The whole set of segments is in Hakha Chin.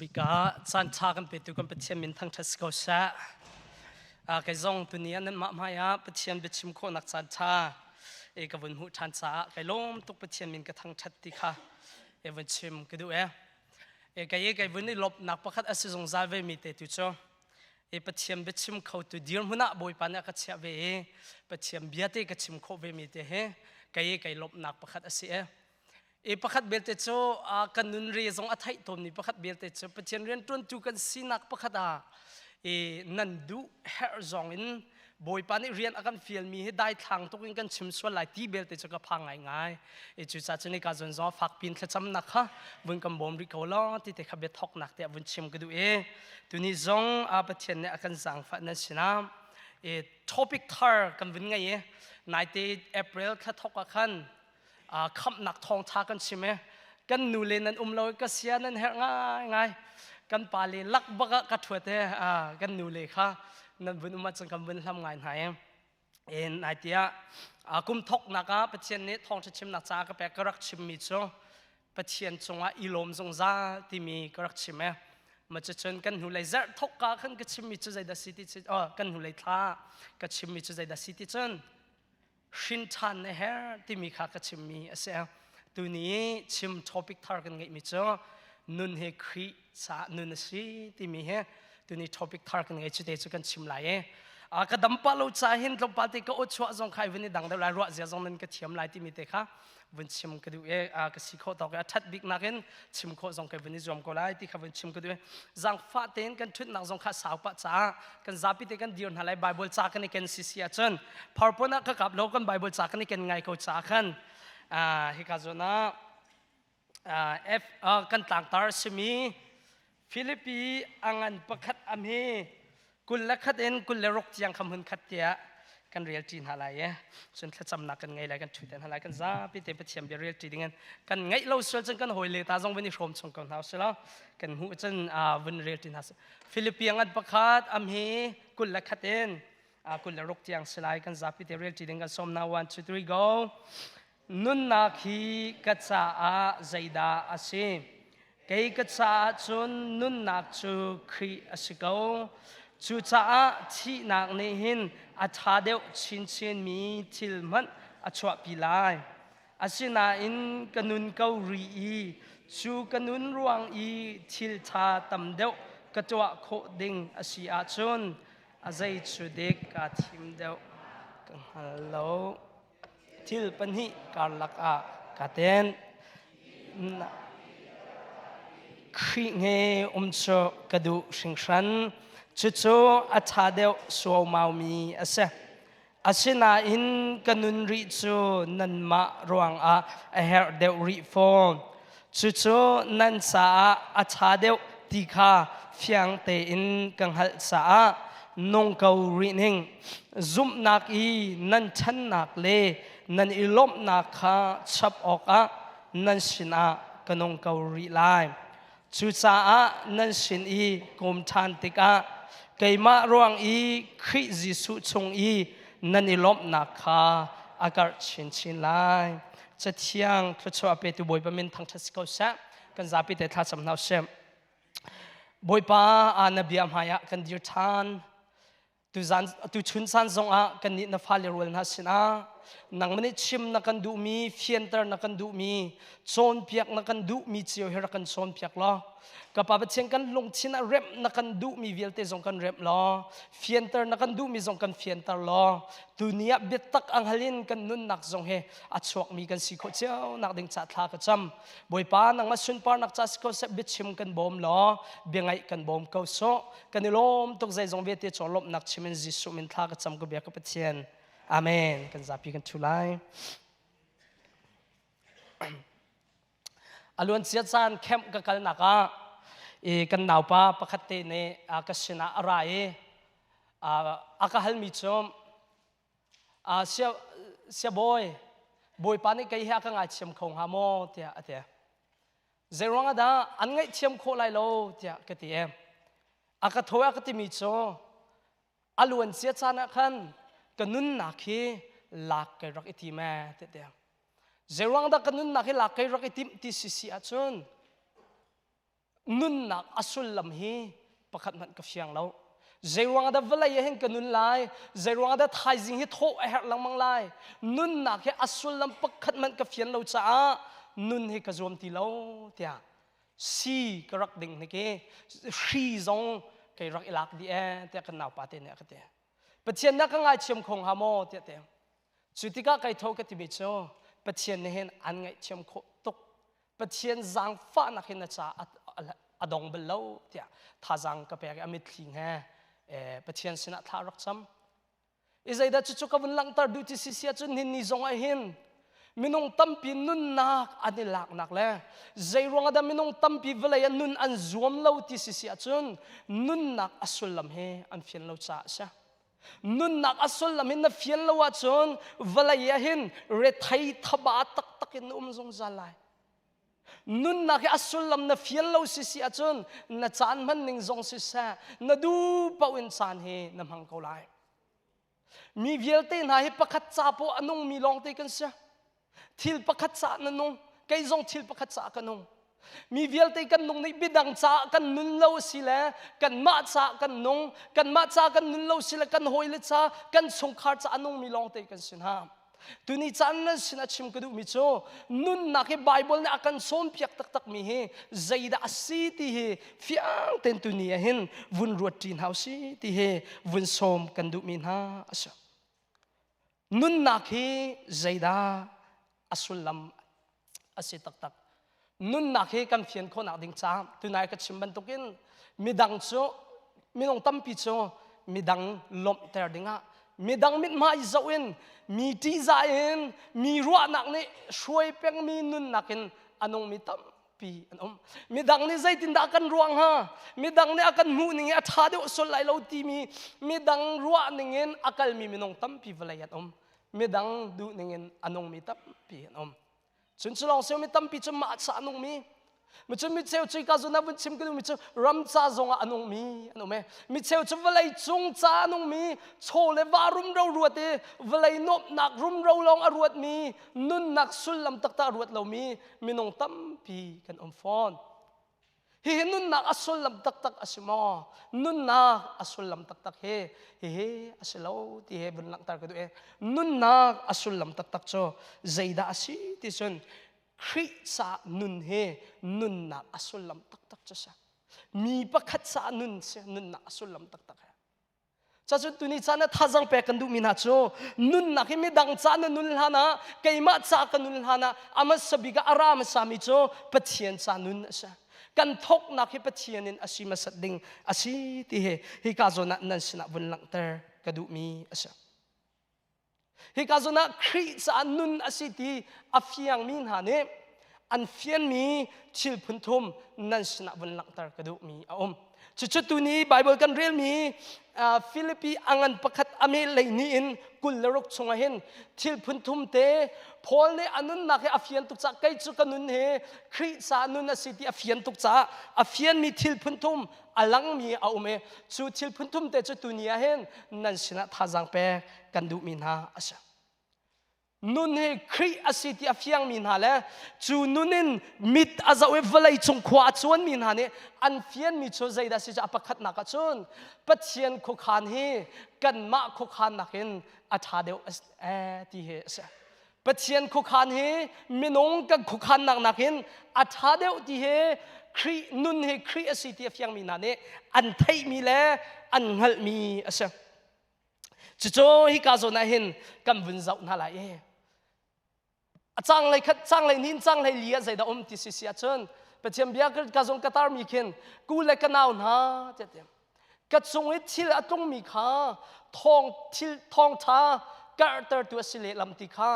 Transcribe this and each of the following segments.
Bika caan ṭha kan petu kan Pathian min thangṭhat si ko seh. Kei zong tuni ah nanmah hmai ah Pathian biachim khawhnak caan ṭha e ka vun hmuh ṭhan caah kai lawm tuk. Pathian min ka thangṭhat ti kha e vun chim ka duh e. E kei e kei vun i lawmhnak pakhat a si zungzal ve mi te tu cu e Pathian biachim khotu dirhmun ah Bawipa nih a ka chiah ve i Pathian bia te ka chim khawh ve mi te hi kei e kai lawmhnak pakhat a si e. E pakhat belte cu kan nun re zong a theih tawnmi pakhat belte cu Pathian rianṭuantu kan sinak pakhat ah e nan duh herh zong in Bawipa nih rian a kan fialmi hi daithlang tuk in kan chim sual lai ti belte cu ka phang ngaingai. E cucaah cun ka zon zong fak pin thlacamnak kha vun kan bawm rih ko law ti te kha bia thoknak te vun chim ka duh e. Tuni zong a Pathian nih a kan zaangfah nan sinah e topic thar kan vun ngei e. Naite April thla thok ah khan khamhnak thawngṭha kan chim e. Kan nu le nan um lo, ka sia nan herh ngaingai. Kan pa le lak bak ah ka ṭhuat e. Kan nu le kha nan vun um ahcun kan vun hlam ngai hna e. En ai tiah kum thoknak ah Pathian nih thawngṭha chimnak caah ka pek, ka rak chimmi cu Pathian cungah i lawm zungzal timi ka rak chim e. Ma cucun kan hnulei zarh thok ka khan ka chimmi cu zeidah si ti, kan hnulei thla ka chimmi cu zeidah si ti cun hrin ṭhan na herh timi kha ka chimmi a si. Tuni chim topic thar kan ngeihmi cu nun hi Khrih caah nun a si timi hi tuni topic thar kan ngei. Cu te cu kan chim lai i ka dam pah lo ca hin tlawmpal te ka aw chuah zong kha vun i dang deuh lai, ruah zia zong nan ka thiam lai timi te kha vun chim ka duh i ka si khawh tawk i a ṭhat bik nakin chim khawh zong kai vun i zuam ko lai ti kha vun chim ka duh i zaangfah tein kan ṭhutnak zong kha sau pah caah kan zapi te kan dir hna lai. Bible ca kan i ken sisi ahcun PowerPoint ah ka kap lo, kan Bible ca kan i ken ngai ko caah khan hika zawn ah F kan tlangtar simi Filipi a ngan pakhat am hi 21 in 26 tiang kha hmun khat tiah kan rel ṭi hna lai i cun thlacamnak kan ngei lai, kan ṭhu te hna lai. Kan zapi te Pathian bia rel ṭi dingin kan ngaih lo sual cun kan hawi le ta zong vun i hrawm chung ko hna usih kan hmuh cun vun rel ṭi hna. Filipi a ngan pakhat am hi 21 in 26 tiang si lai. Kan zapi te rel ṭi ding kan sawm hna. One, two, three, go. Nunnak hi ka caah zeidah a si? Kei ka caah cun nunnak cu Khrih a si ko. Cucaah thihnak nih hin a ṭha deuh chinchinmi thil hmanh a chuahpi lai. Asinain ka nun ko rih i cu ka nun ruang i thil ṭha tam deuh ka tuah khawh ding a si ahcun a zei cu dik kaa thim deuh ka hngal lo. Thil pahnih karlak ah ka ten. Khrih nge um cu ka duh hringhran. Cucu a ṭha deuh suaumaumi a si. Asinain ka nun rih cu nanmah ruangah a herh deuh rih fawn. Cucu nan caah a ṭha deuh ti kha fiang tein ka hngalh caah nung ko rih ning. Zumhnak i nan ṭhannak le nan i lawmhnak kha chap awkah nan sinah ka nung ko rih lai. Cucaah nan sin i kawm ṭhan tikah keimah ruang i Khrih Jesuh chung i nan i lawmhnak kha a karh chinchin lai. Cathiang thluachuah petu Bawipa min thangṭhat si ko seh. Kan zapi te thlacam hna usih. Bawipa, na bia hmaiah kan dir ṭhan. Tuzan tuchun san zongah kannih na fale rual hna sinah nangmah nih chim na kan duhmi, fianter na kan duhmi, cawnpiak na kan duhmi cio hi rak kan cawnpiak law, ka Pa Pathian, kan lungthin ah remh na kan duhmi vialte zong kan remh law, fianter na kan duhmi zong kan fianter law, tuni ah biatak ang halin kan nunnak zong hi a chuakmi kan si khawh cio nak ding ca thla ka cam. Bawipa, nangmah sunparnak ca si ko seh. Biachim kan bawm law, bia ngaih kan bawm ko sawh. Kan i lawm tuk. Zeizong vialte cu lawmhnak chim in Jesuh min thla ka cam ka bia ka Pathian. Amen. Kan zapi kan thu lai. A luan cia caan camp ka kalnak ah i kan naupa pakhat te nih ka sinah a ra i a ka halmi cu, sia sia bawi, Bawipa nih kei hi a ka ngaithiam kho hnga maw?" tiah a ti. "Zeiruang ah dah an ngaihthiam khawh lai lo?" tiah ka ti i a ka thawi. A ka timi cu, "A luan cia caan ah khan ka nunnak hi lak kai rak i tim ee," ti ti. Zeiruang dah ka nunnak hi lak kai rak i timh ti si si ahcun. Nunnak a sullam hi pakhat hmanh ka fiang lo. Zeiruang ah dah vawlei ah hin ka nun lai? Zeiruang ah dah thaizing hi thawh a herh lengmang lai? Nunnak hi a sullam pakhat hmanh ka fian lo caah nun hi ka zuam ti lo tiah si ka rak ding hnik i hri zong kei rak i lak dih ee tiah kan naupa te nih a ka ti. Pathian na ka ngaithiam kho hnga maw tiah ti. Cu tikah kai tho ka timi cu Pathian nih hin an ngaihthiam khawh tuk. Pathian zaangfahnak hin na ca a dong bal lo tiah thazaang ka pek i a mitthli he Pathian sinah thla rak cam. I zeidah cucu ka vun langhter duh ti si sia cun hin ni zong ah hin minung tampi nunnak an i laknak le zeiruang ah dah minung tampi vawlei ah nun an zuam lo ti si si ahcun nunnak a sullam hi an fian lo caah a si. Nunnak a sullam hi na fian lo ahcun vawlei ah hin rethei thaba taktak in na um zungzal lai. Nunnak hi a sullam na fian lo si si ahcun na caan hman ning zong siseh na duh paoh in caan hi na hmang ko lai. Mi vialte hna hi pakhat ca poah a nungmi lawngte kan si. Thil pakhat ca na nung, kei zong thil pakhat ca ka nung. Mi vialte kan nung nih bidang caah kan nun lo a si le kanmah caah kan nung, kanmah ca kan nun lo si le kan hawile ca, kan chungkhar ca a nungmi lawngte kan si hna. Tuni caan nan sin a chim ka duhmi cu nunnak hi Bible nih a kan sawmpiak taktakmi hi zeidah a si ti hi fiang tein tuni ah hin vun ruat ṭi hna usih ti hi vun sawm kan duhmi hna a si. Nunnak hi zeidah a sullam a si taktak. Nunnak hi kan fian khawhnak ding caah tunai ka chim bantukin midang cu minung tampi cu midang lawmhter dingah midang mithmai zoh in mi ṭihzah in mi ruahnak nih hruai pengmi nunnak in a nungmi tampi an um. Midang nih zeitindah kan ruah hnga? Midang nih a kan hmuh ning hi a ṭha deuh sual lai lo timi midang ruah ning in a kalmi minung tampi vawlei an um. Midang duh ning in a nungmi tampi an um. Cun cu lawng mi tampi cu mah ca a nungmi Micun mi cheu cu ka zun ah vun chim ka duhmi cu ram ca zong ah a nungmi an um e. Mi cheu cu vawlei cung ca a nungmi chaw le va rumro ruat i vawlei nuamhnak rumro lawng a ruatmi nunnak sullam taktak a ruat lomi minung tampi kan um fawn. Hihi nunnak a sullam taktak a si maw? Nunnak a sullam taktak hi hihi a si lo ti he vun langhter ka duh i nunnak a sullam taktak cu zeidah a si ti cun Khrih caah nun hi nunnak a sullam taktak cu si. Mi pakhat caah nun si nunnak a sullam taktak hi. Cacun tuni caan ah thazang pek kan duhmi hna cu nunnak hi midang ca na nun hlan ah keimah ca ka nun hlan ah a hmasa bik ah a ra hmasami cu Pathian ca nun a si. Kan thawknak hi Pathian in a si hmasat ding a si ti hi hika zawn ah nan sinah vun langhter ka duhmi a si. Hika zawn ah Khrih caah nun a si ti a fiangmi hna nih an fianmi thil phun thum nan sinah vun langhter ka duhmi a um. Cucu tuni Bible kan relmi Philippi a ngan pakhat a me lei ni in 26 chungah hin thil phun thum te Paul nih a nunnak hi a fian tuk caah kei cu ka nun hi Khrih caah nun a si ti a fian tuk caah a fianmi thil phun thum a langmi a um i cu thil phun thum te cu tuni ah hin nan sinah thazaang pek kan duhmi hna a si. Nun hi Khrih a si ti a fiangmi hna le cu nun in mit a zoh i vawlei cung khua a cuanmi hna nih an fianmi cu zeidah si cu a pakhatnak ah cun Pathian khuakhan hi kanmah khuakhan nakin a ṭha deuh ti hi a si. Pathian khuakhan hi minung kan khuakhannak nakin a ṭha deuh ti hi Khrih nun hi Khrih a si ti a fiangmi hna nih an theihmi le an hngalhmi a si. Cucu hika zawn ah hin kan vun zoh hna lai i a canglei khat canglei hnin canglei li ah zeidah um ti si si ahcun Pathian bia ka zong ka tarmi khin ku le ka nau hna tiah ka cung i thil a tlungmi kha thawng thil thawngṭha karhtertu a si lehlam ti kha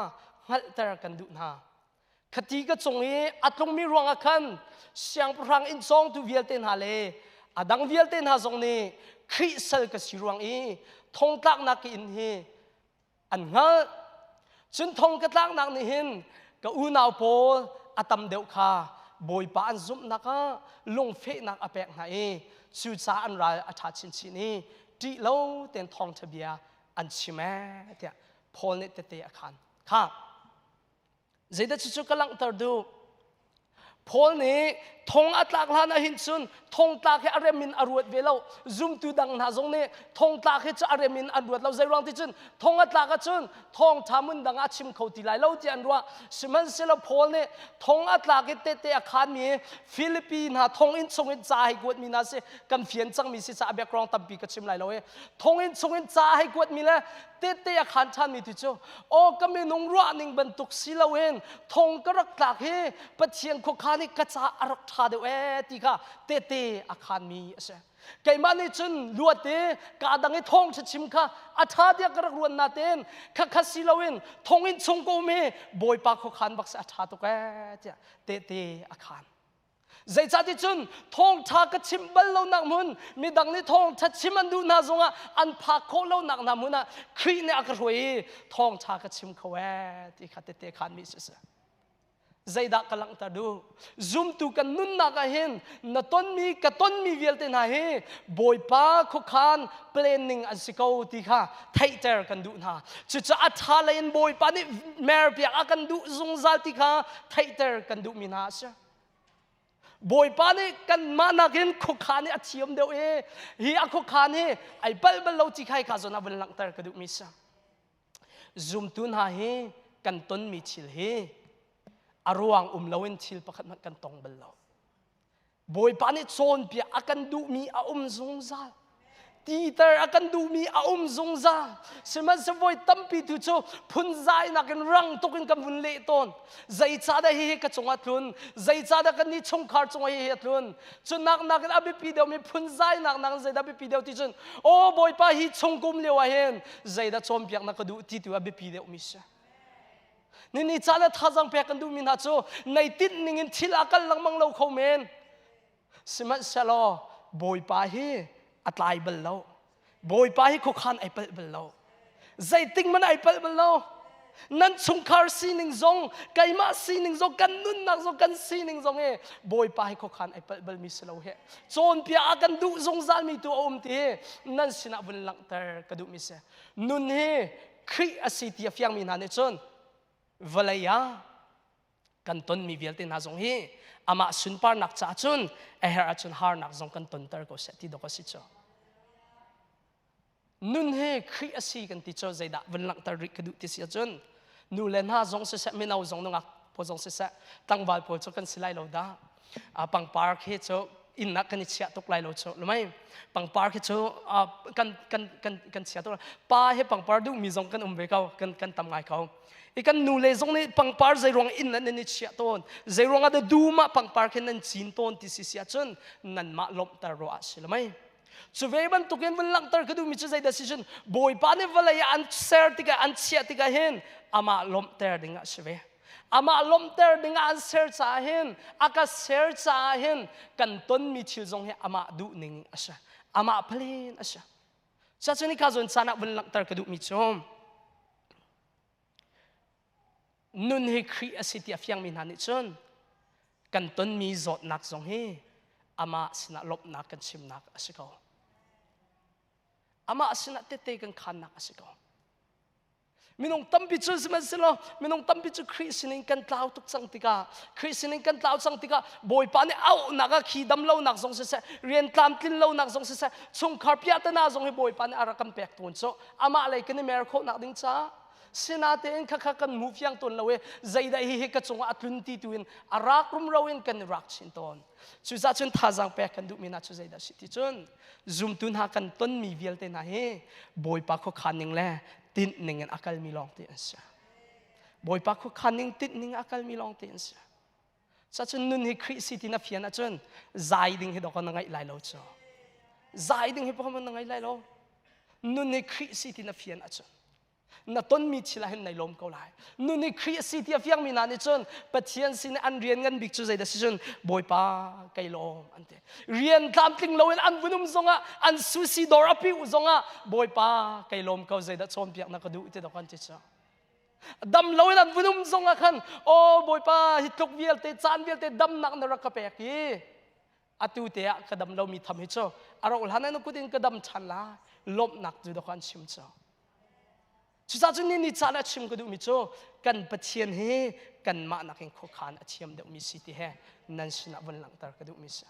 hngalhter kan duh hna. Khati ka cung i a tlungmi ruangah khan siangpahrang inn cawngtu vialte hna le a dang vialte hna zong nih Khrih sal ka si ruang i thongtlaknak ka inn hi an hngalh. Cun thong ka tlaknak nih hin ka unau pawl a tam deuh kha Bawipa an zumhnak ah lungfehnak a pek hna i cucaah an ral a ṭha chinchin i ṭih lo tein thawngṭha bia an chim ee tiah Paul nih tete a khan. Kha zeidah cucu ka langhter duh? Paul nih thong a tlak hlan ah hin cun thongtlak hi a rem in a ruat ve lo. Zumtu dang hna zong nih thongtlak hi cu a rem in an ruat lo. Zei ruang ti cun thong a tlak ahcun thawngṭha mun dang ah a chim kho ti lai lo ti an ruah. Sihmanhsehlaw Paul nih thong a tlak i tehte a khaanmi Filipi hna thonginn chungin ca hei kuatmi hna si kan fian cangmi si caah background tampi ka chim lai lo i thonginn chungin ca hei kuatmi le tehte a khaan ṭhanmi ti cu aw ka minung ruahning bantuk si loin thong ka rak tlak hi Pathian khuakhan i ka ca a rak ṭha deuh ee ti kha tehte a khaanmi a si. Keimah nih cun luat i ka dang i thawng ṭha chim kha a ṭha tiah ka rak ruan natein khakha si loin thonginn chung ka um hi Bawipa khuakhan bak si a ṭha tuk ee tiah tehte a khaan. Zeicahti cun thawngṭha ka chim bal lonak hmun midang nih thawngṭha chim an duh hna zongah an phak khawh lonak hna hmun ah Khrih nih a ka hruai i thawngṭha ka chim kho ee ti kha tete khanmi si si. Zeidah ka langhter duh? Zumtu kan nunnak ah hin na tonmi ka tonmi vialte hna hi Bawipa khuakhan planning an si ko ti kha theihter kan duh hna. Cucaah a ṭha lei in Bawipa nih merpiak a kan duh zungzal ti kha theihter kan duhmi hna a si. Bawipa nih kanmah nakin khuakhan hi a thiam deuh i hi a khuakhan hi ai palh bal lo ti kha hika zawn ah vun langhter ka duhmi si. Zumtu hna hi kan tonmi thil hi a ruang um loin thil pakhat hmanh kan tong bal lo. Bawipa nih cawnpiak a kan duhmi a um zungzal. Titer a kan duhmi a um zungzal. Sihmanhsehlaw voi tampi tu cu phunzainak in rang tuk in kan vun leh tawn. Zeicahdah hihi ka cungah tlun? Zeicahdah kannih chungkhar cungah hihi a tlun? Cu nak nakin a biapi deuhmi phunzainak nakin zeidah biapi deuh ti cun aw Bawipa hi chungkum lio ah hin zeidah cawnpiak na ka duh ti tu a biapi deuhmi si. Nini ca le thazaang pek kan duhmi hna cu nei tinh ning in thil a kal lengmang lo kho men. Sihmanhsehlaw Bawipa hi a tlai bal lo. Bawipa hi khuakhan ai palh bal lo. Zeiting man ai palh bal lo. Nan chungkhar sining zong, keimah sining zong, kan nunnak zong, kan sining zong hi Bawipa hi khuakhan ai palh balmi si lo hi. Cawnpiak a kan duh zungzalmi tu a um ti hi nan sinah vun langhter ka duhmi si. Nun hi Khrih a si ti a fiangmi hna nih cun vawlei ah kan tonmi vialte hna zong hi amah sunparnak caah cun a herh ahcun harnak zong kan tonter ko seh ti dawk a si cu. Nun hi Khrih a si kan ti cu zeidah vun langhter rih ka duh ti si ahcun nu le hna zong siseh mino zong nungak pawl zong siseh tlangval pawl cu kan si lai lo dah. Pangpar khi cu inn ah kan i chiah tuk lai lo cu lumai pangpar khi cu kan kan kan kan chia tuk pa he pangpar duhmi zong kan um ve ko kan kan tam ngai ko i kan nu le zong nih pangpar zeiruang inn nan i chiah tawn zeiruang ah dah dum ah pangpar khi nan cin tawn ti si si ahcun nanmah lawmhter ruah ah si lumai cu ve bantukin vun langhter ka duhmi cu zeidah si cun bawipa nih vawlei ah an ser tikah an chiah tikah hin amah lawmhter ding ah si ve Amah lawmhter dingah an ser caah hin a ka ser caah hin kan tonmi thil zong hi amah duhning a si. Amah plan a si. Cuacun hika zawn caan ah vun langhter ka duhmi cu nun hi Khrih a si ti a fiangmi hna nih cun kan tonmi zawtnak zong hi amah sinah lawmhnak kan chimnak a si ko. Amah sinah tette kan khannak a si ko. Minung tampi cu sihmanhsehlaw minung tampi cu Khrih sinin kan tlau tuk cang tikah Khrih sinin kan tlau cang tikah Bawipa nih auhnak ah khi dam lonak zong siseh rian tlamtlin lonak zong siseh chungkhar piahtana zong hi Bawipa nih a rak kan pek tawn cu amah lei kan i mer khawhnak ding caah sinatein khakha kan hmu fiang tawn lo i zeidah hihi ka cungah a tlun ti tu in a rak rumro in kan i rak chin tawn cucaah cun thazaang pek kan duhmi hna cu zeidah si ti cun zumtu hna kan tonmi vialte hna hi Bawipa khuakhan ning le tinh ning in a kalmi lawng te an si. Bawipa khuakhan ning tinh ning a kalmi lawng te an si. Cacun nun hi Khrih si ti na fian ahcun zai ding hi dawk na ngaih lai lo cu. Zai ding hi pakhat na ngaih lai lo. Nun hi Khrih si ti na fian ahcun na tonmi thil ah hin nai lawm ko lai nun hi Khrih a si ti a fiangmi hna nih cun Pathian sin an rian ngan bik cu zeidah si cun Bawipa kei lawm an ti rian tlamtling loin an vun um zongah an susi dawr a piu zongah Bawipa kei lawm ko zeidah cawnpiak na ka duh ti dok an ti cu dam loin an vun um zongah khan aw Bawipa hi tluk vialte caan vialte damnak na rak ka pek i atu te ah ka dam lomi tham hi cu a rauh hlan ah na kut in ka dam ṭhan lai lawmhnak cu dok an chim cu. Cucaah cun ni ni caan ah chim ka duhmi cu kan Pathian hi kanmah nakin khuakhan a thiam deuhmi si ti he nan sinah vun langhter ka duhmi si.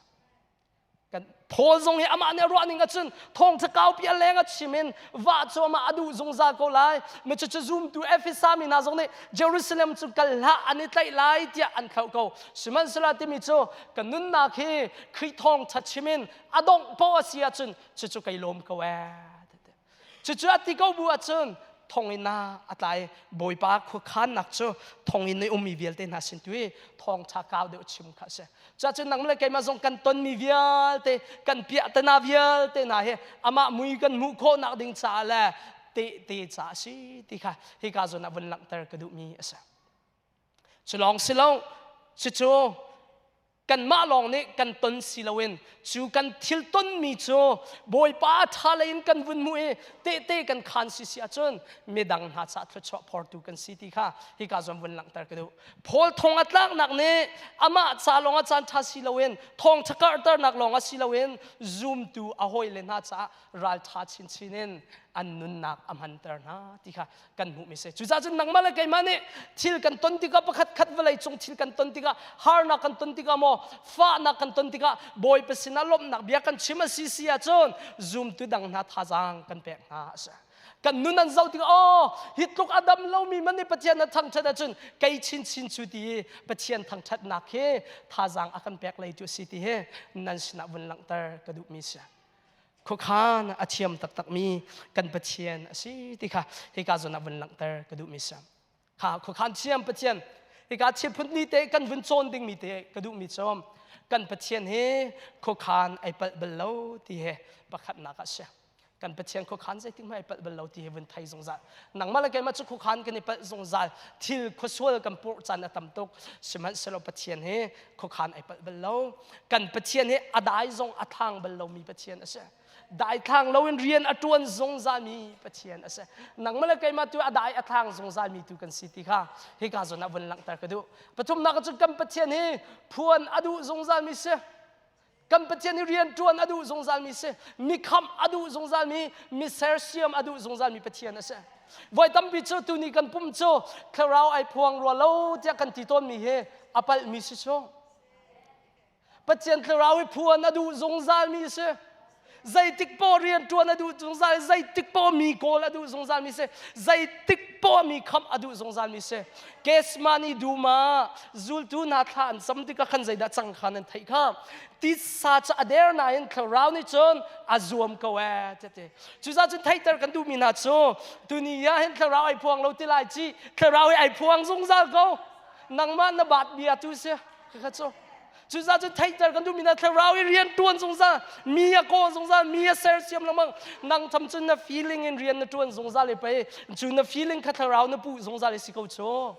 Kan Paul zong hi amah nih a ruah ning ahcun thawngṭha kaupi a leng a chim in vah cu amah a duh zungzal ko lai. Mi cucu zumtu Efesa mi hna zong nih Jerusalem cu kal hlah an i tlaih lai tiah an thlauh ko. Sihmanhsehlaw timi cu ka nunnak hi Khrih thawngṭha chim in a dongh poah a si ahcun cucu kai lawm ko ee. Cucu a ti ko bu ahcun thonginn ah a tlai. Bawipa khuakhannak cu thonginn i ummi vialte hna sin tu i thawngṭha kau deuh chim kha a si. Cuahcun nang le keimah zong kan tonmi vialte, kan piahtana vialte hna hi amah mui kan hmuh khawhnak ding caah le tehte ca a si ti kha hika zawn ah vun langhter ka duhmi a si. Cu lawng si lo, cucu kanmah lawng nih kan ton si loin cu kan thil tonmi cu Bawipa ṭha lei in kan vun hmuh i tehte kan khaan si si ahcun midang hna caah thluachuah phortu kan si ti kha hika zawn vun langhter ka duh. Paul thong a tlaknak nih amah ca lawng ah caan ṭha si loin thawngṭha karhternak lawng ah si loin zumtu a hawile hna caah ralṭha chinchin in an nunnak a hmanter hna ti kha kan hmuhmi si. Cucaah cun nangmah le keimah nih thil kan ton tikah pakhat khat vawlei cung thil kan ton tikah harnak kan ton tikah maw fahnak kan ton tikah Bawipa sinah lawmhnak bia kan chim a si si ahcun zumtu dang hna thazaang kan pek hna a si. Kan nun an zoh tikah oh hi tluk a dam lomi man nih Pathian a thangṭhat ahcun kei chinchin cu ti i Pathian thangṭhatnak hi thazaang a kan pek leitu a si ti hi nan sinah vun langhter ka duhmi si. Khuakhan a thiam taktakmi kan Pathian a si ti kha hika zawn ah vun langhter ka duhmi si. Kha khuakhan thiam Pathian hika thil phun ni te kan vun cawn dingmi te ka duhmi cu kan Pathian hi khuakhan ai palh bal lo ti hi pakhatnak ah si. Kan Pathian khuakhan zeitik hmanh ai palh bal lo ti hi vun thei zungzal. Nangmah le keimah cu khuakhan kan i palh zungzal. Thil khuasual kan purh caan a tam tuk. Sihmanhsehlaw Pathian hi khuakhan ai palh bal lo. Kan Pathian hi a dai zong a thlang bal lomi Pathian a si. Daithlang loin rian a ṭuan zungzalmi Pathian a si. Nangmah le keimah tu a dai a thlang zungzalmi tu kan si ti kha hika zawn ah vun langhter ka duh. Pathumnak cu kan Pathian hi phuan a duh zungzalmi si. Kan Pathian hi rian ṭuan a duh zungzalmi si. Mi khamh a duh zungzalmi, mi sersiam a duh zungzalmi Pathian a si. Voi tampi cu tuni kan pum cu thlarau ai phuang rua lo tiah kan ti tawnmi hi a palhmi si cu. Pathian thlarau i phuan a duh zungzalmi si. Zeitik poah rian ṭuan a duh zungzal, zeitik poah mi kawl a duh zungzalmi si, zeitik poah mi khamh a duh zungzalmi si. Kesmani dum ah zultu hna thla an cam tikah khan zeidah cang kha nan theih kha. Titsa cu a der nain thlarau nih cun a zuam ko ee ti. Cucaah cun theihter kan duhmi hna cu tuni ah hin thlarau ai phuang lo ti lai ci, thlarau hi ai phuang zungzal ko. Nangmah na baat bia tu si. Kha cu cucaah cun theihter kan duhmi na thlarau i rian ṭuan zungzal mi a kawl zungzal mi a sersiam lengmang nang tham cun na feeling in rian na ṭuan zungzal i pei cu na feeling kha thlarau na puh zungzal i si ko cu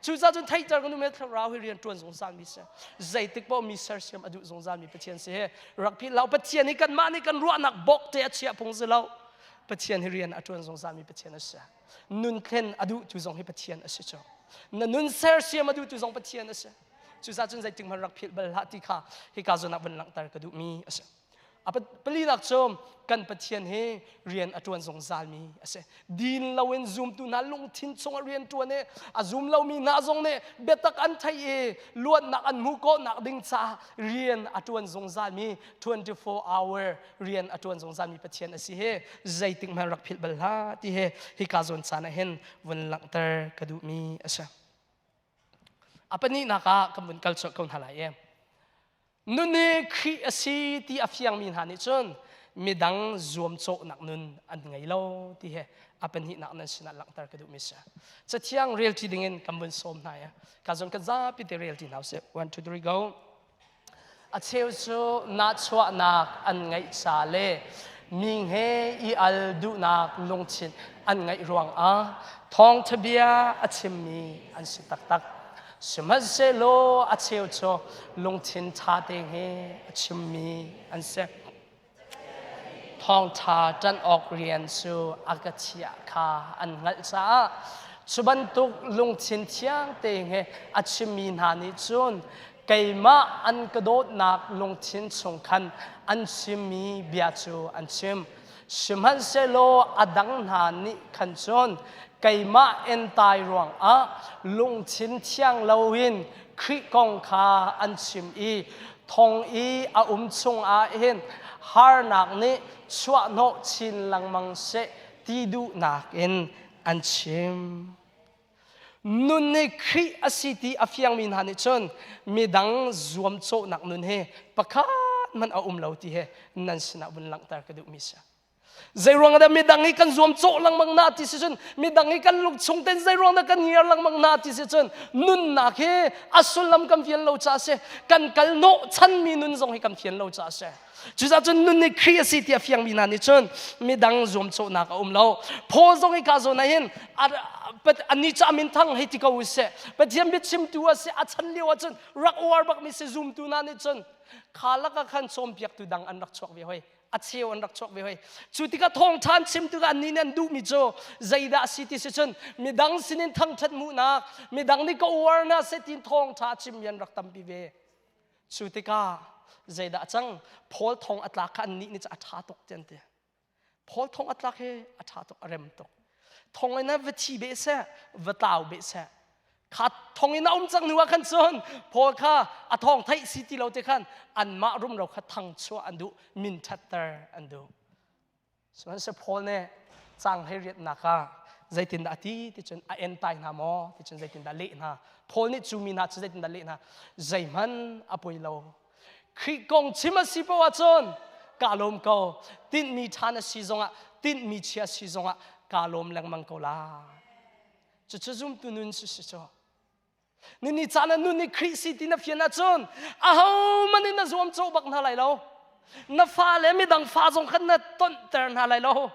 cucaah cun theihter kan duhmi thlarau hi rian ṭuan zungzal mi si zeitik paoh mi sersiam a duh zungzal mi Pathian si hi rak philh lo Pathian hi kanmah nih kan ruahnak bawk te a chiah phung si lo Pathian hi rian a ṭuan zungzal mi Pathian a si nun thlen a duhtu zong hi Pathian a si cu na nun sersiam a duhtu zong Pathian a si cucaah cun zeitik hmanh rak philh bal hlah ti kha hika zawn ah vun langhter ka duhmi a si a palinak cu kan Pathian hi rian a ṭuan zungzalmi a si din loin zumtu hna lungthin chungah rian ṭuan i a zum lomi hna zong nih biatak an theih i luatnak an hmuh khawhnak ding caah rian a ṭuan zungzalmi 24 hour rian a ṭuan zungzalmi Pathian a si hi zeitik hmanh rak philh bal hlah ti hi hika zawn caan ah hin vun langhter ka duhmi a si. A pahnihnak ah kan vun kal chuah ko hna lai i nun hi Khrih a si ti a fiangmi hna nih cun midang zuamcawhnak nun an ngei lo ti hi a pahnihnak nan sinah langhter ka duhmi si. Cathiang relṭi dingin kan vun sawm hna i ka zawn kan zapi te relṭi hna usih. 1 2 3 go. A cheu cu nahchuahnak an ngeih ca le mi he i al duhnak lungthin an ngeih ruangah thawngṭha bia a chimmi an si taktak. Sihmanhsehlaw a cheu cu lungthin ṭha te he a chimmi an si. Thawngṭha ṭanh awk rian cu a ka chiah kha an hngalh caah cu bantuk lungthin thiang tein he a chimmi hna nih cun keimah an ka dawtnak lungthin chung khan an chimmi bia cu an chim. Sihmanhsehlaw a dang hna nih khan cun keimah entai ruangah lungthin thiang loin Khrih kong kha an chim i thong i a um chungah hin harnak nih chuahhnawh chin lengmang seh ti duhnak in an chim. Nun nih Khrih a si ti a fiangmi hna nih cun midang zuamcawhnak nun hi pakhat hmanh a um lo ti hi nan sinah vun langhter ka duhmi si. Zeiruang dah midang hi kan zuamcawh lengmang na ti si cun midang hi kan lungchung ten zeiruang dah kan ngiar lengmang na ti si cun nunnak hi a sullam kan fian lo ca si kan kal hnawh chanmi nun zong hi kan fian lo ca si. Cucaah cun nun nih Khrih a si ti a fiangmi hna nih cun midang zuamcawhnak a um lo. Paul zong hi ka zawn ah hin anih cu a min thang hei ti ko usih. Pathian biachimtu a si a chan lio ah cun rak uar bakmi si zumtu hna nih cun kha lakah khan cawnpiaktu dang an rak chuak ve hoi. A cheu an rak chuak ve hoi. Cu tikah thawngṭha an chim tikah annih nih an duhmi cu zeidah a si ti si cun midang sinin thangṭhat hmuhnak, midang nih ka uar hna seh tiin thawngṭha a chimmi an rak tampi ve. Cu tikah zeidah a cang? Paul thong a tlak kha annih nih a ṭha tuk ti an ti. Paul thong a tlak hi a ṭha tuk, a rem tuk. Thong in va thi beh seh, va tlau beh seh. Kha thong in a um cang hnu ah khan cun Paul kha a thawng theih si ti lo te khan anmah rumro kha thangchuah an duh, min ṭhatter an duh. Sihmanhsehlaw Paul nih cang hei riatnak ah zeitindah a ti ti cun a entai hna maw ti cun zeitindah leh hna. Paul nih cu mi hna cu zeitindah leh hna. Zeihmanh a poi lo. Khrih kong chim a si paoh ahcun kaa lawm ko. Tinhmi ṭha na si zongah tinhmi chia si zongah kaa lawm lengmang ko lai. Cucu zumtu nun si si cu. Nini caan ah nun nih Khrih si ti na fian ahcun ahohmanh in na zuamcawh bak hna lai lo. Na fa le midang fa zong khan na tonhter hna lai lo.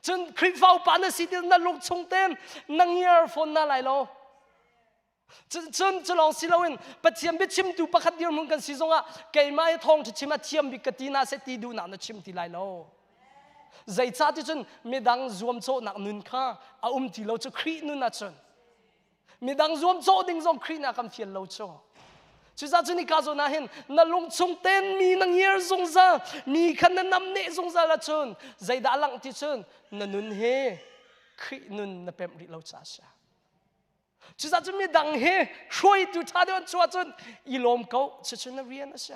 Cun Khrihfa upa na si ti na lung chung tein na ngiar fawn hna lai lo. Cun cun cu lawng si loin Pathian biachimtu pakhat dirhmun kan si zongah keimah hi thawngṭha chim a thiam bik ka ti na seh ti duhnak na chim ti lai lo. Zeicah ti cun midang zuamcawhnak nun kha a um ti lo cu Khrih nun ahcun midang zuamcawh ding zong Khrih nih a kan fial lo cu. Cucaah cu nika zawn ah hin na lungchung ten mi na ngiar zungzal mi kha na namneh zungzal ahcun zeidah a langh ti cun na nun hi Khrih nun na pemh rih lo caah a si. Cucaah cun midang hi hruaitu ṭha deuh an chuah cun i lawm ko cucu na rian a si.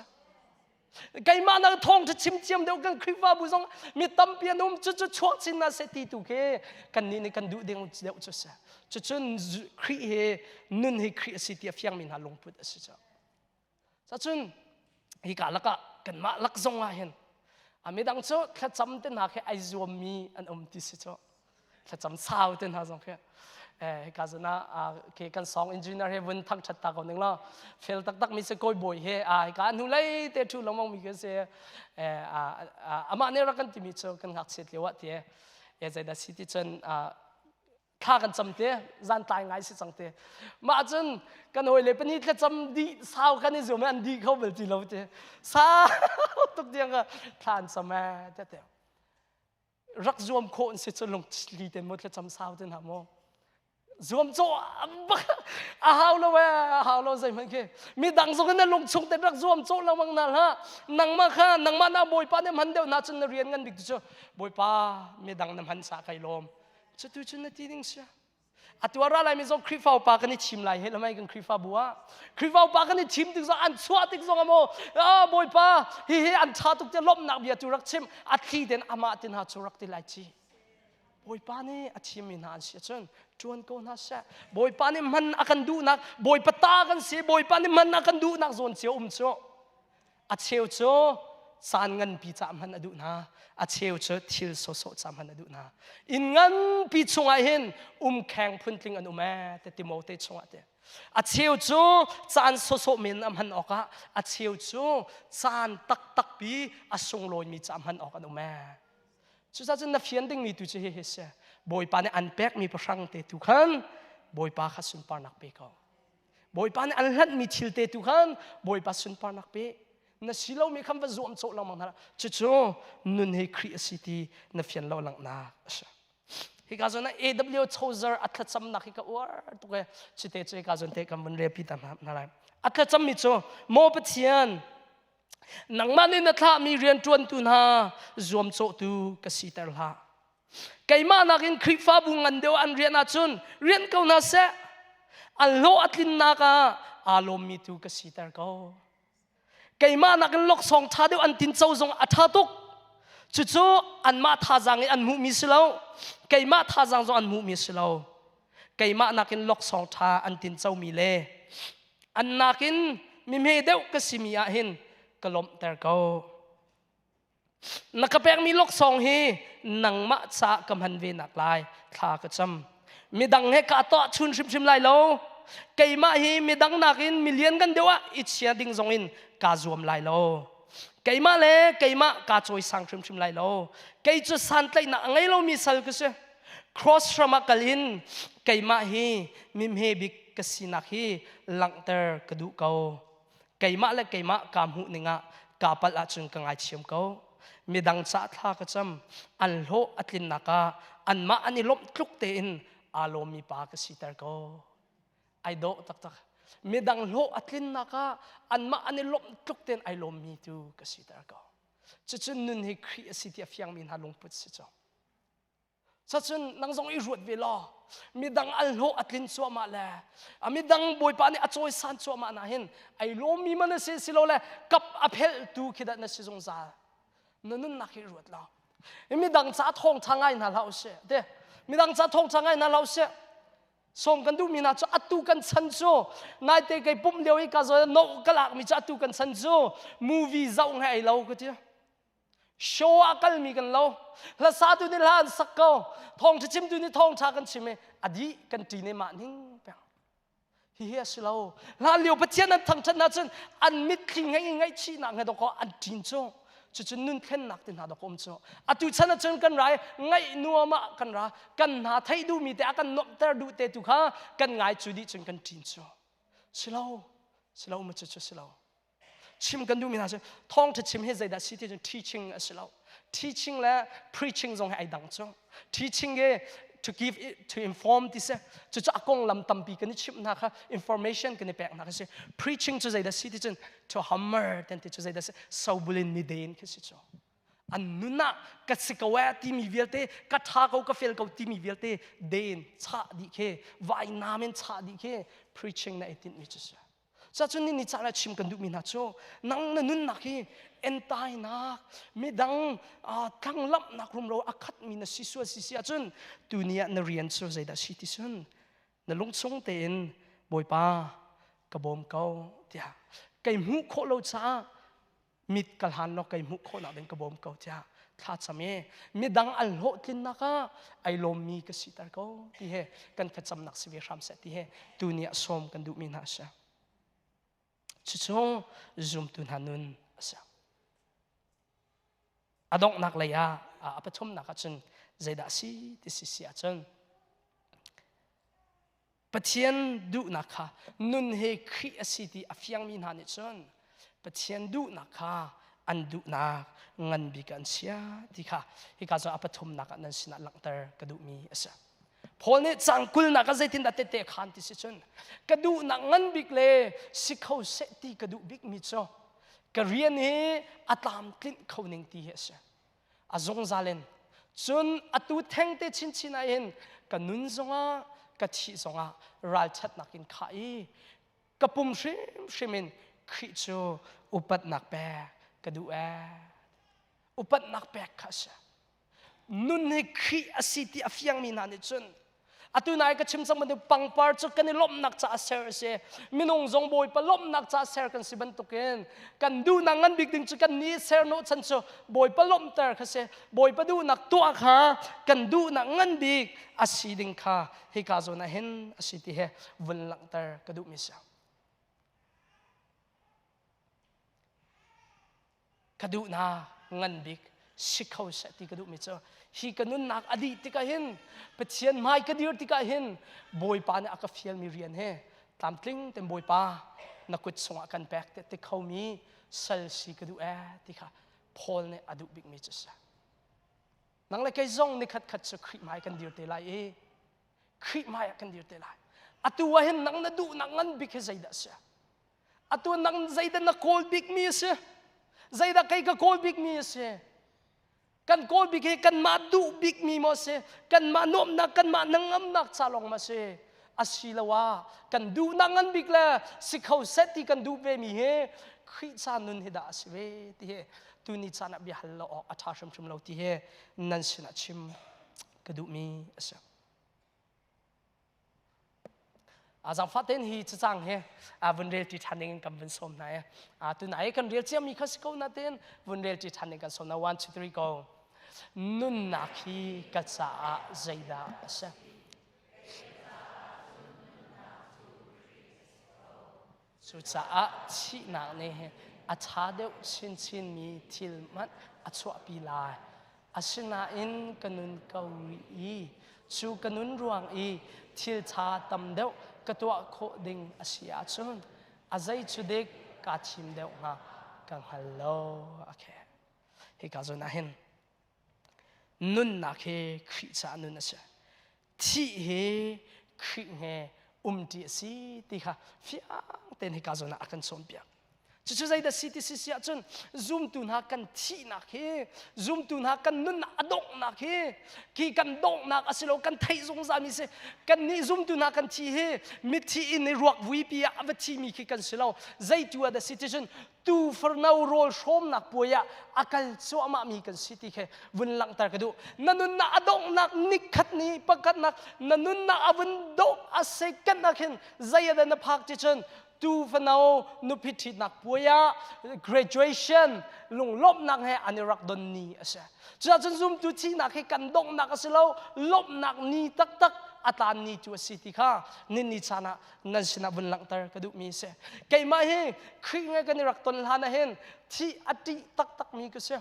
Keimah nak thawngṭha chim thiam deuh kan Khrihfabu zong mi tampi an um cucu chuak chin hna seh ti tu khi kannih nih kan duh ding deuh cu si. Cucun Khrih hi nun hi Khrih a si ti a fiangmi hna lungput a si cu. Cacun hika lakah kanmah lak zong ah hin a midang cu thlacam te hna khi ai zuammi an um ti si cu. Thlacam sau te hna zong khi hika zan ah ke kan song engineer he vun thang that ta ko ning law fel taktak mi si koi bawi he a hika hnu lei te thu lengmang mi khi si amah nih rak kan timi cu kan ngakchiat lio ah ti e zeidah si ti cun thla kan cam te zan tlai ngai si cang te mah cun kan hawi le pani thlacam dih sau kan i zuam an dih kho bal ti lo te sau tuk tiang ka thla an cam e te te rak zuam khawh an si cu lungthli te maw thlacam sau te hna maw zuam cawh a hau lo e a hau lo zeihmanh khi midang zong in na lung chung te rak zuam cawh lengmang na hlah nangmah kha nangmah na bawipa nih hman deuh na cun na rian ngan bik cu bawipa midang na hman sa kai lawm cu tu cun na ti ding sia Atu a ra laimi zong Khrihfa upa kan i thim lai he lamai kan Khrihfabu ah. Khrihfa upa kan i thim tik zong an chuah tik zong maw ah Bawipa hi hi an ṭha tuk te lawmhnak bia tu rak chim a thli ten amah te hna cu rak ti lai ci. Bawipa nih a thimmi hna an si ahcun ṭuan ko hna seh. Bawipa nih hman a kan duhnak Bawipa ta kan si Bawipa nih hman a kan duhnak zawn cio um cu. A cheu cu caan nganpi ca hman a duh hna. A cheu cu thil sawsawh ca hman a duh hna. Inn nganpi chungah hin umkheng phuntling an um ee te Timote chungah te. A cheu cu caan sawsawh men a hman awkah a cheu cu caan taktakpi a sunglawimi ca hman awk an um ee. Cucaah cun na fian dingmi tu cu hihi si. Bawipa nih an pekmi pahrang te tu khan Bawipa kha sunparnak pe ko. Bawipa nih an hlanhmi thil te tu khan Bawipa sunparnak pe na si lomi khan va zuam cawh lengmang hna cucu nun hi Khrih a si ti na fian lo langhnak a si hika zawn ah AW Tozer a thlacamnak hi ka uar tuk e cite cu hika zawn te kan vun relpi ta hna lai a thlacammi cu maw Pathian. Nangmah nih na thlahmi rianṭuantu hna zuamcawhtu ka siter hlah. Keimah nakin Khrihfabu ngan deuh an rian ahcun rian ko hna seh. An hlawh a tlinnak ah aa lawmmi tu ka siter ko. Keimah nakin laksawng ṭha deuh an tinco zong a ṭha tuk. Cucu anmah thazaang in an hmuhmi si lo. Keimah thazaang zong an hmuhmi si lo. Keimah nakin laksawng ṭha an tincomi le an nakin mihme deuh ka simi ah hin ka lawmhter ko. Na ka pekmi laksawng hi nangmah caah ka hman ve nak lai thla ka cam. Midang he ka tuah chun hrimhrim lai lo. Keimah hi midang nakin milian kan deuh ah i chia ding zong in kaa zuam lai lo. Keimah le keimah kaa cawisang hrimhrim lai lo. Kei cu santlaihnak a ngei lomi sal ka si. Cross hram ah kal in keimah hi mimhe bik ka sinak hi langhter ka duh ko. Keimah le keimah kaa hmuh ning ah kaa palh ahcun ka ngaithiam ko. Midang ca thla ka cam, an hlawh a tlinnak ah anmah an i lawmh tluk tein aa lawmmi pa ka siter ko. Ai dawh taktak. Midang hlawh a tlinnak ah anmah an i lawmh tluk tein ai lawmmi tu ka siter ko. Cucun nun hi Khrih a si ti a fiangmi hna lungput si cu. Sacun nang zong i ruat ve law midang al hlawh a tlin cuahmah le a midang bawipa nih a cawisan cuahmah na hin ai lawmmi man a si silo le kap a phelhtu khi dah na si zungzal na nunnak hi ruat law midang ca thawngtha ngai hna hlah usih te midang ca thawngtha ngai hna hlah usih sawm kan duhmi hna cu atu kan chan cu naite kei pumh lio i ka zo no ka lakmi cu atu kan chan cu movie zoh ngai ai lo ka ti Show ah kalmi kan lo. Hlasatu nih hla an sak ko. Thawngṭha chimtu nih thawngṭha kan chim i a dih kan ṭi ne mah ning peng. Hihi a si lo. Hlan lio Pathian an thangṭhat hna cun an mitthli ngei i ngaihchihnak he dawkaw an ṭin cu. Cucun nun thlennak te hna dawkaw um cu. Atu chan ahcun kan ra i ngaih nuam ah kan ra. Kan hna theih duhmi te a kan nuamhter duh te tu kha kan ngai cu dih cun kan ṭin cu. Si lo. Si lo ma cu cu si lo. Chim kan duhmi hna cu thawngṭha chim hi zeidah si ti cun teaching a si lo. Teaching le preaching zong hi ai dang cu. Teaching hi to give it, to inform ti si. Cucu a konglam tampi kan i chimh hna kha information kan i pek hna kha si. Preaching cu zeidah si ti cun to hammer ten ti cu zeidah si sobulin ni den khi si cu. An nun ah ka si ko eh timi vialte ka ṭha ko ka fel ko timi vialte den chah dih khi vainam in chah dih khi preaching na i tinhmi cu si. Cacun ni ni caan ah chim kan duhmi hna cu nang na nunnak hi entainak midang thlanglamhnak rumro a khatmi na si sual si si ahcun tuni ah na rian cu zeidah si ti cun na lungchung tein Bawipa ka bawm ko tiah kei hmuh khawh lo caah mit ka hlan law kei hmuh khawhnak ding ka bawm ko tiah thlacam i midang an hlawhtlinnak ah ai lawmmi ka siter ko ti he kan thlacamnak si ve hram seh ti he tuni ah sawm kan duhmi hna a si. Cucu zumtu hna nun a si. A donghnak lei ah a pathumnak ahcun zeidah a si ti si si ahcun Pathian duhnak kha nun he Khrih a si ti a fiangmi hna nih cun Pathian duhnak kha an duhnak ngan bik an chia ti kha hika cu a pathumnak ah nan sinah langhter ka duhmi a si. Paul nih cang kulnak ah zeitindah tette khan ti si cun ka duhnak ngan bik le si kho seh ti ka duh bikmi cu ka rian hi a tlamtlinh kho ning ti hi a si. A zungzal in cun atu thengte chinchin ah hin ka nun zongah ka thih zongah ralṭhatnak in khah i ka pum hrimhrim in Khrih cu upatnak pek ka duh ee. Upatnak pek kha a si. Nun hi Khrih a si ti a fiangmi hna nih cun Atu nai ka chim cang bantuk pangpar cu kan i lawmhnak caah ser a si. Minung zong Bawipa lawmhnak caah ser kan si bantukin kan duhnak ngan bik ding cu kan nih ser hnawhchan cu Bawipa lawmhter kha si. Bawipa duhnak tuah kha kan duhnak ngan bik a si ding kha hika zawn ah hin a si ti he vun langhter ka duhmi si. Ka duhnak ngan bik si kho seh ti ka duhmi cu hi ka nunnak a dih tikah hin Pathian hmai ka dir tikah hin Bawipa nih a ka fialmi rian he tlamtling ten Bawipa na kut chungah kan pek te ti khomi sal si ka duh ee ti kha Paul nih a duh bikmi cu si. Nang le kei zong nikhat khat cu Khrih hmai kan dir te lai i Khrih hmai ah kan dir te lai. Atu ah hin nang na duhnak ngan bik hi zeidah a si? Atu nang zeidah na kawl bikmi a si? Zeidah kei ka kawl bikmi a si? Kan kawl bik hi kanmah duh bikmi maw a si? Kanmah nuamhnak, kanmah hnangamnak ca lawng maw a si? Asiloah kan duhnak ngan bik le si kho seh ti kan duh vemi hi Khrih ca nun hi dah a si ve ti hi tuni caan ah bia hal lo awk a ṭha hrimhrim lo ti hi nan sinah chim ka duhmi a si. Zaangfah tein hi cacang hi vun rel ṭi ṭhan ding in kan vun sawm hna i tunai kan rel ciami kha si ko na tein vun rel ṭi ṭhan ding kan sawm hna. 1 2 3 go. Nunnak hi ka caah zeidah a si? Cucaah thihnak nih a ṭha deuh chinchinmi thil hmanh a chuahpi lai. Asinain ka nun ko rih i cu ka nun ruang i thil ṭha tam deuh ka tuah khawh ding a si ahcun a zei cu dik kaa thim deuh hnga ka hngal lo. Okay. Hika zawn ah hin nunnak hi Khrih caah nun a si. Thih hi Khrih he umṭi a si ti kha fiang tein hika zawn ah a kan cawnpiak. Cucu zeidah si ti si si ahcun zumtu hna kan thihnak hi zumtu hna kan nunnak a donghnak hi khi kan donghnak a si lo kan theih zungzalmi si kan nih zumtu hna kan thi hi mithi in i ruak vuipi ah a va thimi khi kan si lo zeitu ah dah si ti cun tu farno rawl hrawmnak puai ah a kal cuahmah mi kan si ti khi vun langhter ka duh. Na nunnak a donghnak nikhat ni pakhatnak na nunnak a vun dongh a second ah khin zei ah dah na phak ti cun tu fano nupi ṭhitnak puai ah graduation lunglawmhnak he an i rak don ni a si. Cucaah zumtu thihnak hi kan donghnak a si lo, lawmhnak ni taktak a tlan ni cu a si ti kha ninni caan ah nan sinah vun langhter ka duhmi a si. Keimah hi Khrih nge kan i rak ton hlan ah hin thih a ṭih taktakmi ka si.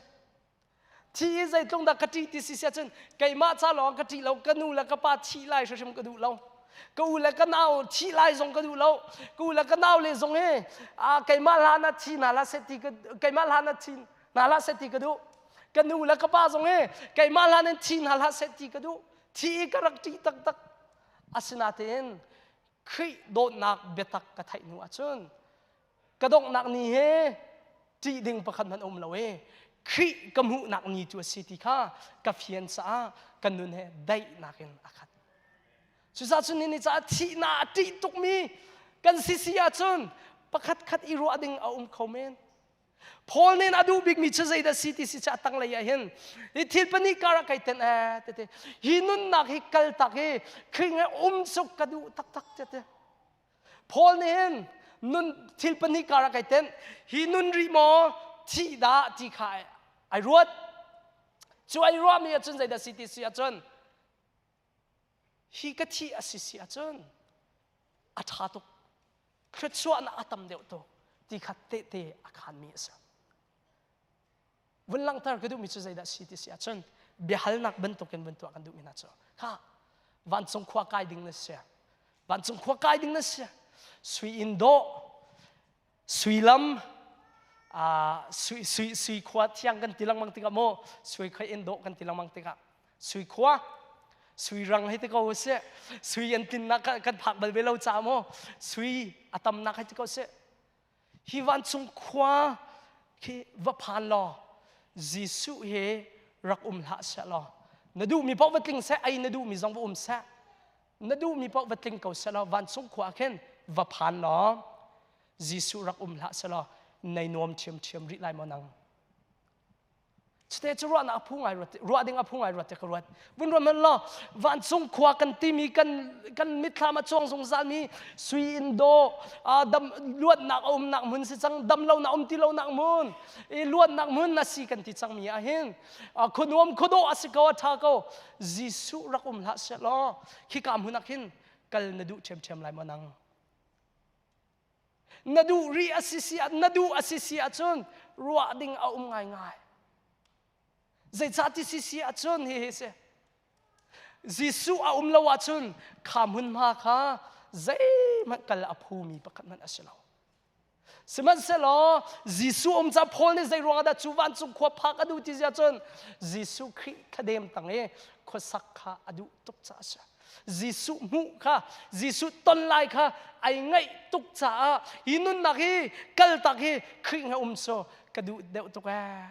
Thih hi zeitlung dah ka ṭih ti si siah cun keimah ca lawng ka ṭih lo, ka nu le ka pa thih lai hrimhrim ka duh lo. Ka u le ka nau thih lai zong ka duh lo. Ka u le ka nau le zong hi keimah hlan ah thi hna hlah seh ti ka keimah hlan ah thi hna hlah seh ti ka duh. Ka nu le ka pa zong hi keimah hlan in thi hna hlah seh ti ka duh. Thih hi ka rak ṭih taktak. Asinain Khrih dawtnak biatak ka theih hnu ahcun ka donghnak ni he ṭih ding pakhat hmanh um lo i Khrih ka hmuhnak ni cu a si ti kha ka fian caah ka nun he daihnak in a khat. Cucaah cun ni caah thihnak a ṭih tukmi kan si si ahcun pakhat khat i ruah ding a um kho men. Paul nih a duh bikmi cu zeidah si ti si cu a tanglei ah hin hi thil pahnih kar ah kai tenh ee tete hi nunnak hi kaltak hi Khrih ngai um suk ka duh taktak tete Paul nih hin nun thil pahnih kar ah kai tenh hi nun rih maw thih dah ti kha ai ruat cu ai ruahmi ahcun zeidah si ti si ahcun hi ka thih a si si ahcun a ṭha tuk thluachuahnak a tam deuh tuk ti kha tehte a khanmi a si. Vun langhter ka duhmi cu zeidah si ti si ahcun biahalnak bantukin vun tuah kan duhmi hna cu kha vancung khua kai ding na si vancung khua kai ding na si sui inn dawh sui lam sui sui sui khua thiang kan ti lengmang tikah maw sui khua inn dawh kan ti lengmang tikah Sui khua, sui rang hei ti ko sih. Sui an tinnak kan phak bal ve lo ca maw? Sui a tamnak hei ti ko sih. Hi vancung khua khi va phan law Jesuh he rak um hlah seh law na duhmi paoh va tling seh ei na duhmi zong va um seh na duhmi paoh va tling ko seh law vancung khua khin va phan law Jesuh rak um hlah seh law nei nuam ṭhiamṭhiam rih lai maw nang Cute cu ruahnak a phu ngai ruat ruah ding a phu ngai ruat te ka ruat. Vun ruat hmanh law vancung khua kan timi kan kan mitthlam a chuang zungzal mi sui in dawh dam luatnak a umnak hmun si cang dam lonak um ti lonak hmun i luatnak hmun a si kan ti cang mi ah hin khuanuam khuadawh a si ko a tha ko Jesuh rak um hlah seh law khika hmun ah khin kal na duh ṭhiamṭhiam lai maw nang Na duh rih a si si na duh a si si ahcun ruah ding a um ngaingai. Zeicah ti si si ahcun hi hi si. Jesuh a um lo ahcun kha hmunhma kha zeihmanh kal a phumi pakhat hmanh a si lo. Sihmanhsehlaw Jesuh um ca Paul nih zei ruangah dah cu vancung khua phak a duh ti si ahcun Jesuh Khrih thladem tang i khuasak kha a duh tuk caah a si. Jesuh hmuh kha Jesuh ton lai kha ai ngaih tuk caah hi nunnak hi kaltak hi Khrih he um so ka duh deuh tuk ee.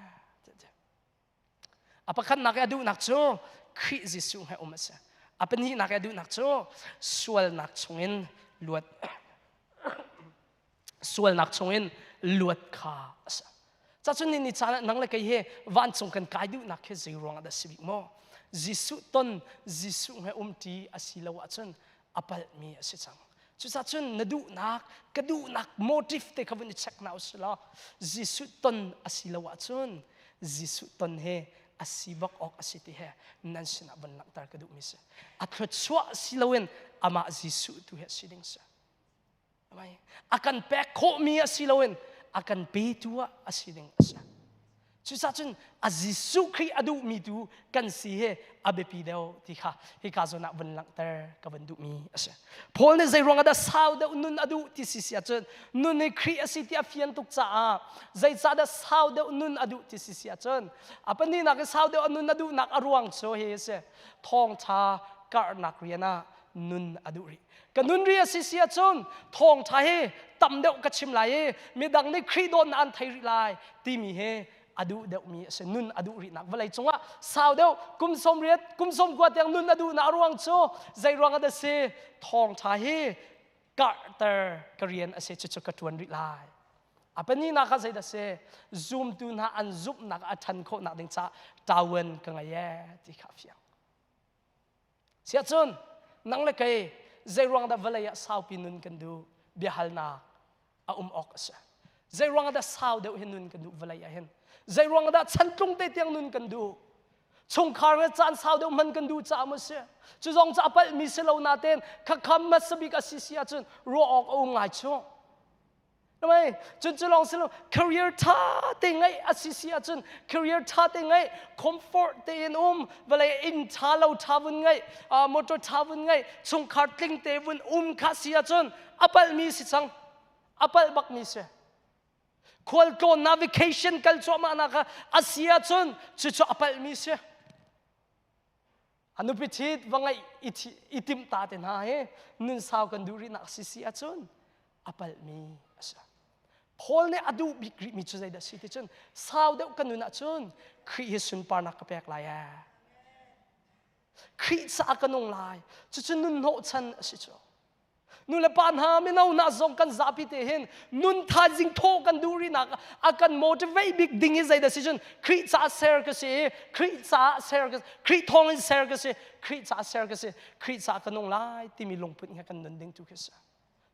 A pakhatnak i a duhnak cu Khrih Jesuh he um a si. A pahnihnak i a duhnak cu sualnak chungin luat sualnak chungin luat kha a si. Cacun ni ni caan ah nang le kei he vancung kan kai duhnak hi zei ruang ah dah si bik maw? Jesuh ton Jesuh he umṭi a si lo ahcun a palhmi a si cang. Cucaah cun na duhnak, ka duhnak motive te kha vun i check hna usih law Jesuh ton a si lo ahcun Jesuh ton he a si bak awk a si ti he nan sinah vun langhter ka duhmi si. A thluachuah si loin amah Jesuh tu hi a si ding si. A kan pek khawhmi a si loin a kan petu ah a si ding a si. Cucaah cun a Jesuh Khrih a duhmi tu kan si hi a biapi deuh ti kha hika zawn ah vun langhter ka vun duhmi a si. Paul nih zei ruangah dah sau deuh nun a duh ti si si ahcun nun hi Khrih a si ti a fian tuk caah zeicah dah sau deuh nun a duh ti si si ahcun a pahnihnak i sau deuh a nun a duhnak a ruang cu hi a si. Thawngṭha karhnak rian ah nun a duh rih. Ka nun ri a si si ahcun thawngṭha hi tam deuh ka chim lai i midang nih Khrih dawtnak an thei rih lai timi hi a duh deuhmi a si. Nun a duh rihnak vawlei cungah sau deuh kum 80 kum 90 tiang nun a duhnak a ruang cu zei ruang ah dah si? Thawngṭha hi karhter ka rian a si cucu ka ṭuan rih lai. A pahnihnak ah zeidah si? Zumtu hna an zumhnak a ṭhan khawhnak ding caah ṭawan ka ngei ee ti kha a fiang. Siahcun nang le kei zeiruang dah vawlei ah saupi nun kan duh? Biahalnak a um awk a si. Zeiruang dah sau deuh hin nun kan duh vawlei ah hin? Zeiruang dah chantlung te tiang nun kan duh? Chungkhar le caan sau deuh hman kan duh caah maw si? Cu zong cu a palhmi si lo natein khakham hmasa bik a si si ahcun ruah awk a um ngai chung. Namai cun cu lawng si lo career tha te ngeih a si si ahcun career tha te ngeih comfort tein um vawlei inn tha lo tha vun ngeih motor tha vun ngeih chungkhar tling te vun um kha si ahcun a palhmi si cang a palh bakmi si khualtlawn na vacation kal cuahmah nak kha a si ahcun cucu a palhmi si A nupi ṭhit va ngeih i timh ta te hna hi nun sau kan duh rihnak si si ahcun a palhmi a si. Paul nih a duh bik rihmi cu zeidah si ti cun sau deuh kan nun ahcun Khrih hi sunparnak ka pek lai ee. Khrih caah ka nung lai. Cucu nun hnawhchan a si cu. Nu le pa hna mino hna zong kan zapi te hin nun thaizing thaw kan duh rihnak a kan motivate bik ding hi zeidah si cun Khrih caah ser ka si i Khrih caah ser ka Khrih thawng in ser ka si Khrih caah ser ka si Khrih caah ka nung lai timi lungput he kan nun ding tu khi si.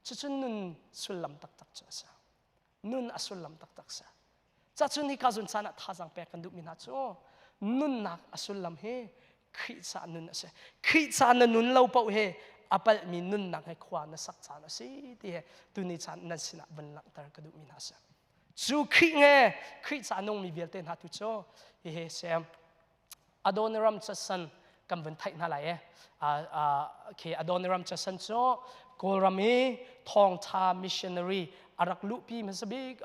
Cucun nun sullam taktak cu a si. Nun a sullam taktak si. Cacun hi ka zun caan ah thazaang pek kan duhmi hna cu nunnak a sullam hi Khrih ca nun a si. Khrih ca na nun lo paoh hi a palhmi nunnak he khua na sak caan a si ti he tuni caan nan sinah van langhter ka duhmi hna si. Cu Khrih nge Khrih ca nungmi vialte hna tu cu hihi sem Adoniram Judson kan vun theih hna lai e. Khi Adoniram Judson cu Kawlram i thawngtha missionary a rak luhpi hmasa bik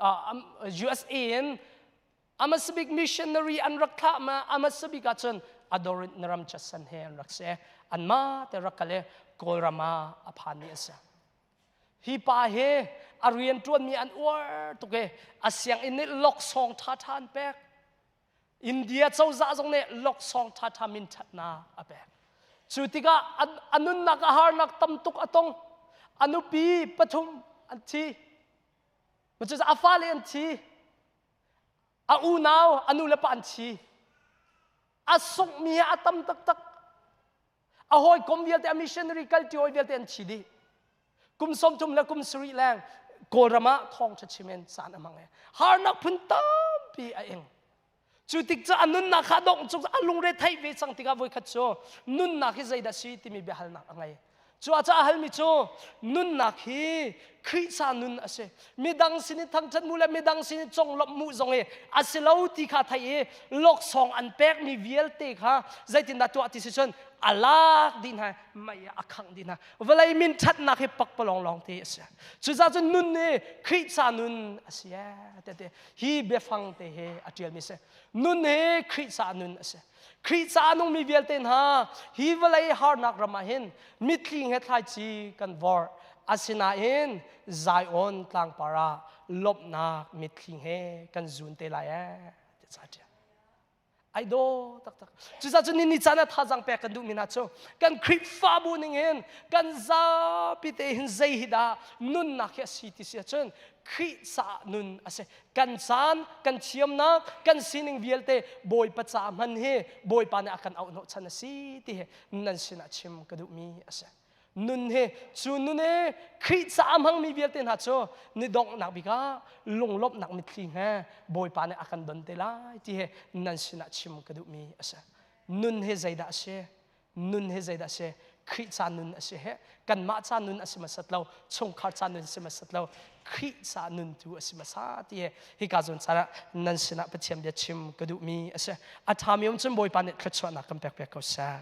USA in a hmasa bik missionary an rak thlah ma a hmasa bik ahcun Adoniram Judson he an rak si. Anmah te rak kal i Kawlram ah a phanmi a si. Hi pa hi a rian ṭuanmi an uar tuk i a sianginn nih loksawng ṭhaṭha an pek. India cozah zong nih loksawng ṭhaṭha min ṭhatnak a pek. Cu tikah a nunnak a harnak tam tuk a tong. A nupi pathum an thi. Cucaah a fale an thi. A unau, a nu le pa an thi. A sunghmi a tam taktak. A hawikom vialte, a missionary kalṭi hawi vialte an thi dih. Kum 30 le kum 70 leng Kawlram ah thawngṭha chim in caan a hmang i harnak phun tampi a ing. Cu tik cu a nunnak kha dongh cu a lungre theih ve cang tikah voikhat cu nunnak hi zeidah si timi biahalnak a ngei. Cu ah a halmi cu nunnak hi Khrihfa nun a si. Midang sin i thangṭhat mu le midang sin i conglawmh mu zong hi a si lo ti kha theih i loksawng an pekmi vialte kha zeitindah tuah ti si cun a lak dih hna mei ah a khangh dih hna. Vawlei min ṭhatnak hi pakpalawng lawng te a si. Cucaah cun nun hi Khrihfa nun a si ee te hi biafang te hi a ṭialmi a si. Nun hi Khrihfa nun a si. Khrih ca nungmi vialte hna hi vawlei harnak ram ah hin mitthli he thlaici kan vorh. Asinain Zion tlangpar ah lawmhnak mitthli he kan zun te lai ee ti ca ṭial. Ai daw taktak. Cucaah cun ni caan ah thazaang pek kan duhmi hna cu kan Khrihfabu ning hin kan zapi te hin zei hi dah nunnak hi a si ti si ahcun Khrih caah nun a si. Kan caan, kan thiamnak, kan sining vialte Bawipa ca hman hi Bawipa nih a kan auh hnawhchan a si ti hi nan sinah chim ka duhmi a si. Nun hi cu nun i Khrih ca a hmangmi vialte hna cu ni donghnak bik ah lunglawmhnak mitthli he Bawipa nih a kan don te lai ti hi nan sinah chim ka duhmi a si. Nun hi zeidah a si? Nun hi zeidah a si? Khrih ca nun a si he kanmah ca nun a si hmasat lo, chungkhar ca nun a si hmasat lo, Khrih ca nun tu a si hmasa ti hi hika zawn caan ah nan sinah Pathian bia chim ka duhmi a si. A ṭhami um cun Bawipa nih thluachuahnak kan pek piak ko seh.